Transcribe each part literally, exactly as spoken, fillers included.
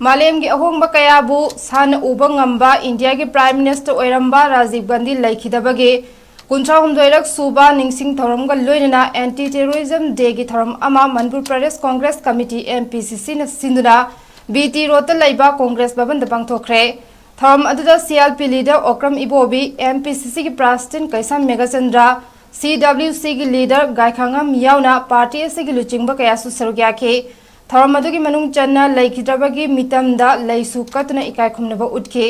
ꯃꯥꯂꯦꯝꯒꯤ ꯑꯍꯣꯡꯕ ꯀꯌꯥꯕꯨ ꯁꯥꯟꯅ ꯎꯕ ꯉꯝꯕ ꯏꯟꯗꯤꯌꯥꯒꯤ Prime Minister ꯑꯣꯏꯔꯝꯕ ꯔꯥꯖꯤꯕ ꯒꯥꯟꯙꯤ ꯂꯩꯈꯤꯗꯕꯒꯤ ꯀꯨꯟꯊ꯭ꯔꯥ ꯍꯨꯝꯗꯣꯏꯔꯛ ꯁꯨꯕ ꯅꯤꯡꯁꯤꯡ ꯊꯧꯔꯝꯒ ꯂꯣꯏꯅꯅ Anti Terrorism Day ꯒꯤ ꯊꯧꯔꯝ ꯑꯃ Manipur Pradesh Congress committee, M P C C ꯅ ꯁꯤꯟꯗꯨꯅ B T Road ꯇ ꯂꯩꯕ ꯀꯣꯡꯒ꯭ꯔꯦꯁ ꯚꯕꯟꯗ ꯄꯥꯡꯊꯣꯛꯈ꯭ꯔꯦ꯫ ꯊꯧꯔꯝ ꯑꯗꯨꯗ C R P leader Okram ꯏꯕꯣꯕꯤ, M P C C ꯒꯤ President ꯀꯩꯁꯥꯝ ꯃꯦꯘꯆꯟꯗ꯭ꯔ, C W C ꯒꯤ leader ꯒꯥꯏꯈꯥꯉꯝ ꯌꯥꯎꯅ party ꯑꯁꯤꯒꯤ ꯂꯨꯆꯤꯡꯕ ꯀꯌꯥꯁꯨ ꯁꯔꯨꯛ ꯌꯥꯈꯤ꯫ ꯊꯧꯔꯝ ꯑꯗꯨꯒꯤ ꯃꯅꯨꯡ ꯆꯟꯅ ꯂꯩꯈꯤꯗ꯭ꯔꯕꯒꯤ ꯃꯤꯇꯝꯗ ꯂꯩꯁꯨ ꯀꯠꯇꯨꯅ ꯏꯀꯥꯏ ꯈꯨꯝꯅꯕ ꯎꯠꯈꯤ꯫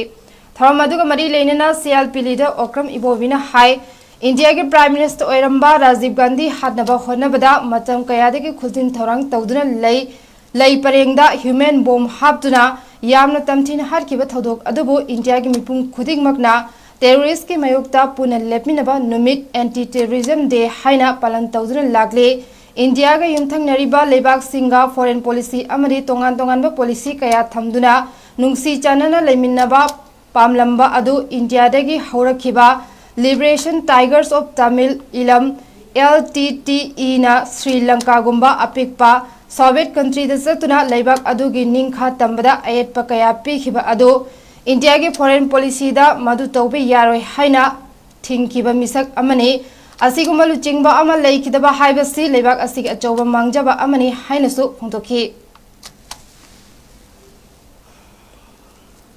ꯊꯧꯔꯝ ꯑꯗꯨꯒ ꯃꯔꯤ ꯂꯩꯅꯅ C R P leader Okram ꯏꯕꯣꯕꯤꯅ ꯍꯥꯏ, ꯏꯟꯗꯤꯌꯥꯒꯤ Prime Minister ꯑꯣꯏꯔꯝꯕ ꯔꯥꯖꯤꯕ ꯒꯥꯟꯙꯤ ꯍꯥꯠꯅꯕ ꯍꯣꯠꯅꯕꯗ ꯃꯇꯝ ꯀꯌꯥꯗꯒꯤ ꯈꯨꯖꯤꯟ ꯊꯧꯔꯥꯡ ꯇꯧꯗꯨꯅ ꯂꯩ, ꯂꯩ ꯄꯔꯦꯡꯗ human bomb ꯍꯥꯞꯇꯨꯅ ꯌꯥꯝꯅ ꯇꯝꯊꯤꯅ ꯍꯥꯠꯈꯤꯕ ꯊꯧꯗꯣꯛ ꯑꯗꯨꯕꯨ ꯏꯟꯗꯤꯌꯥꯒꯤ ꯃꯤꯄꯨꯝ ꯈꯨꯗꯤꯡꯃꯛꯅ terrorist ꯀꯤ ꯃꯥꯌꯣꯛꯇ ꯄꯨꯟꯅ ꯂꯦꯞꯃꯤꯟꯅꯕ ꯅꯨꯃꯤꯠ, Anti Terrorism Day ꯍꯥꯏꯅ ꯄꯥꯂꯟ ꯇꯧꯗꯨꯅ ꯂꯥꯛꯂꯤ꯫ ꯏꯟꯗꯤꯌꯥꯒ ꯌꯨꯝꯊꯪꯅꯔꯤꯕ ꯂꯩꯕꯥꯛꯁꯤꯡꯒ foreign policy ꯑꯃꯗꯤ ꯇꯣꯉꯥꯟ ꯇꯣꯉꯥꯟꯕ policy ꯀꯌꯥ ꯊꯝꯗꯨꯅ ꯅꯨꯡꯁꯤ ꯆꯥꯟꯅꯅ ꯂꯩꯃꯤꯟꯅꯕ ꯄꯥꯝꯂꯝꯕ ꯑꯗꯨ ꯏꯟꯗꯤꯌꯥꯗꯒꯤ ꯍꯧꯔꯛꯈꯤꯕ Liberation Tigers of Tamil Eelam, L T T E ꯅ ꯁ꯭ꯔꯤ ꯂꯪꯀꯥꯒꯨꯝꯕ ꯑꯄꯤꯛꯄ Soviet country ꯗ ꯆꯠꯇꯨꯅ ꯂꯩꯕꯥꯛ ꯑꯗꯨꯒꯤ ꯅꯤꯡꯈꯥ ꯇꯝꯕꯗ ꯑꯌꯦꯠꯄ ꯀꯌꯥ ꯄꯤꯈꯤꯕ ꯑꯗꯨ ꯏꯟꯗꯤꯌꯥꯒꯤ foreign policy ꯗ ꯃꯗꯨ ꯇꯧꯕ ꯌꯥꯔꯣꯏ ꯍꯥꯏꯅ ꯊꯤꯡꯈꯤꯕ ꯃꯤꯁꯛ ꯑꯃꯅꯤ꯫ ꯑꯁꯤꯒꯨꯝꯕ ꯂꯨꯆꯤꯡꯕ ꯑꯃ ꯂꯩꯈꯤꯗꯕ ꯍꯥꯏꯕꯁꯤ ꯂꯩꯕꯥꯛ ꯑꯁꯤꯒꯤ ꯑꯆꯧꯕ ꯃꯥꯡꯖꯕ ꯑꯃꯅꯤ ꯍꯥꯏꯅꯁꯨ ꯐꯣꯡꯗꯣꯛꯈꯤ꯫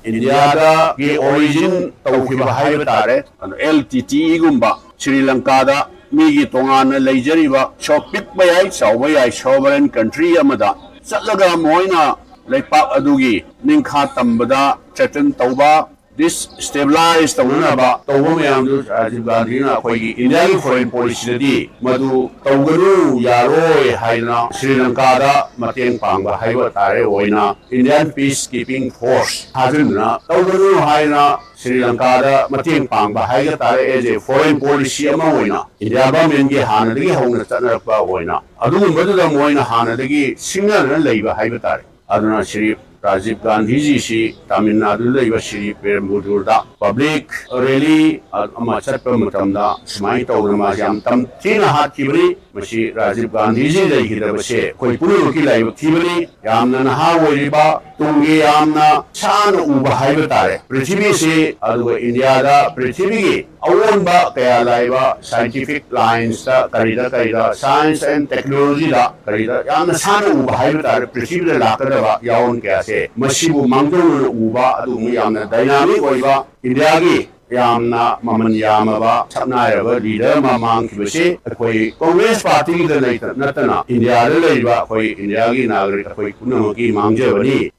ꯏꯟꯗꯤꯌꯥꯗꯒꯤ origin ꯇꯧꯈꯤꯕ ꯍꯥꯏꯕ ꯇꯥꯔꯦ꯫ ꯑꯗꯣ L T T E ꯒꯨꯝꯕ ꯁ꯭ꯔꯤ ꯂꯪꯀꯥꯗ ꯃꯤꯒꯤ ꯇꯣꯉꯥꯟꯅ ꯂꯩꯖꯔꯤꯕ ꯁꯣ ꯄꯤꯛꯄ ꯌꯥꯏ, ꯆꯥꯎꯕ ꯌꯥꯏ, sovereign country ꯑꯃꯗ ꯆꯠꯂꯒ ꯃꯣꯏꯅ ꯂꯩꯄꯥꯛ ꯑꯗꯨꯒꯤ ꯅꯤꯡꯈꯥ ꯇꯝꯕꯗ threaten ꯇꯧꯕ, destabilize ꯇꯧꯅꯅꯕ ꯇꯧꯕ ꯃꯌꯥꯝꯗꯨ ꯔꯥꯖꯤꯕ ꯒꯥꯟꯙꯤꯅ ꯑꯩꯈꯣꯏꯒꯤ ꯏꯟꯗꯤꯌꯥꯒꯤ foreign policy ꯗꯗꯤ ꯃꯗꯨ ꯇꯧꯒꯅꯨ, ꯌꯥꯔꯣꯏ ꯍꯥꯏꯗꯅ ꯁ꯭ꯔꯤ ꯂꯪꯀꯥꯗ ꯃꯇꯦꯡ ꯄꯥꯡꯕ ꯍꯥꯏꯕ ꯇꯥꯔꯦ ꯑꯣꯏꯅ Indian Peacekeeping Force ꯊꯥꯖꯤꯟꯗꯨꯅ ꯇꯧꯒꯅꯨ ꯍꯥꯏꯅ ꯁ꯭ꯔꯤ ꯂꯪꯀꯥꯗ ꯃꯇꯦꯡ ꯄꯥꯡꯕ ꯍꯥꯏꯕ ꯇꯥꯔꯦ꯫ As a foreign policy ꯑꯃ ꯑꯣꯏꯅ ꯏꯟꯗꯤꯌꯥ government ꯀꯤ ꯍꯥꯟꯅꯗꯒꯤ ꯍꯧꯅ ꯆꯠꯅꯔꯛꯄ ꯑꯣꯏꯅ ꯑꯗꯨꯒꯨꯝꯕꯗꯨꯗ ꯃꯣꯏꯅ ꯍꯥꯟꯅꯗꯒꯤ ꯁꯤꯡꯅꯗꯨꯅ ꯂꯩꯕ ꯍꯥꯏꯕ ꯇꯥꯔꯦ꯫ ꯑꯗꯨꯅ ꯁ꯭ꯔꯤ ꯔꯥꯖꯤꯕ ꯒꯥꯟꯙꯤꯖꯤꯁꯤ ꯇꯥꯃꯤꯜ ꯅꯥꯗꯨꯗ ꯂꯩꯕ ꯁ꯭ꯔꯤ ꯄꯦꯔꯝꯕꯨꯗꯨꯔꯗ ꯄꯕ꯭ꯂꯤꯛ ꯔꯦꯂꯤ ꯑꯃ ꯆꯠꯄ ꯃꯇꯝꯗ ꯁꯨꯃꯥꯏꯅ ꯇꯧꯗꯅ ꯃꯥꯁꯤ ꯌꯥꯝ ꯇꯝꯊꯤꯅ ꯍꯥꯠꯈꯤꯕꯅꯤ꯫ ꯃꯁꯤ ꯔꯥꯖꯤꯕ ꯒꯥꯟꯙꯤꯖꯤ ꯂꯩꯈꯤꯗꯕꯁꯦ ꯑꯩꯈꯣꯏ ꯄꯨꯝꯅꯃꯛꯀꯤ ꯂꯥꯏꯕꯛ ꯊꯤꯕꯅꯤ꯫ ꯌꯥꯝꯅ ꯅꯍꯥ ꯑꯣꯏꯔꯤꯕ, ꯇꯨꯡꯒꯤ ꯌꯥꯝꯅ ꯁꯥꯟꯅ ꯎꯕ ꯍꯥꯏꯕ ꯇꯥꯔꯦ ꯄ꯭ꯔꯤꯊꯤꯕꯤꯁꯤ, ꯑꯗꯨꯒ ꯏꯟꯗꯤꯌꯥꯗ ꯄ꯭ꯔꯤꯊꯤꯕꯤꯒꯤ ꯑꯑꯣꯟꯕ ꯀꯌꯥ ꯂꯥꯛꯏꯕ ꯁꯥꯏꯟꯇꯤꯐꯤꯛ ꯂꯥꯏꯟꯁꯇ, ꯀꯔꯤꯗ ꯀꯔꯤꯗ, ꯁꯥꯏꯟꯁ ꯑꯦꯟ ꯇꯦꯛꯅꯣꯂꯣꯖꯤꯗ ꯀꯔꯤꯗ ꯌꯥꯝꯅ ꯁꯥꯟꯅ ꯎꯕ ꯍꯥꯏꯕ ꯇꯥꯔꯦ ꯄ꯭ꯔꯤꯊꯤꯕꯤꯗ ꯂꯥꯛꯀꯗꯕ ꯌꯥꯑꯣꯟ ꯀꯌꯥꯁꯦ꯫ ꯃꯁꯤꯕꯨ ꯃꯥꯡꯖꯧꯅꯅ ꯎꯕ ꯑꯗꯨꯒꯨꯝꯕ ꯌꯥꯝꯅ ꯗꯥꯏꯅꯥꯃꯤꯛ ꯑꯣꯏꯕ ꯏꯟꯗꯤꯌꯥꯒꯤ ꯌꯥꯝꯅ ꯃꯃꯜ ꯌꯥꯝꯃꯕ ꯁꯛꯅꯥꯏꯔꯕ ꯂꯤꯗꯔ ꯑꯃ ꯃꯥꯡꯈꯤꯕꯁꯦ ꯑꯩꯈꯣꯏ ꯀꯣꯡꯒ꯭ꯔꯦꯁ ꯄꯥꯔꯇꯤꯒꯤꯗ ꯂꯩꯇ ꯅꯠꯇꯅ ꯏꯟꯗꯤꯌꯥꯗ ꯂꯩꯔꯤꯕ ꯑꯩꯈꯣꯏ ꯏꯟꯗꯤꯌꯥꯒꯤ ꯅꯥꯒꯔꯤꯛ ꯑꯩꯈꯣꯏ ꯄꯨꯝꯅꯃꯛꯀꯤ ꯃꯥꯡꯖꯕꯅꯤ꯫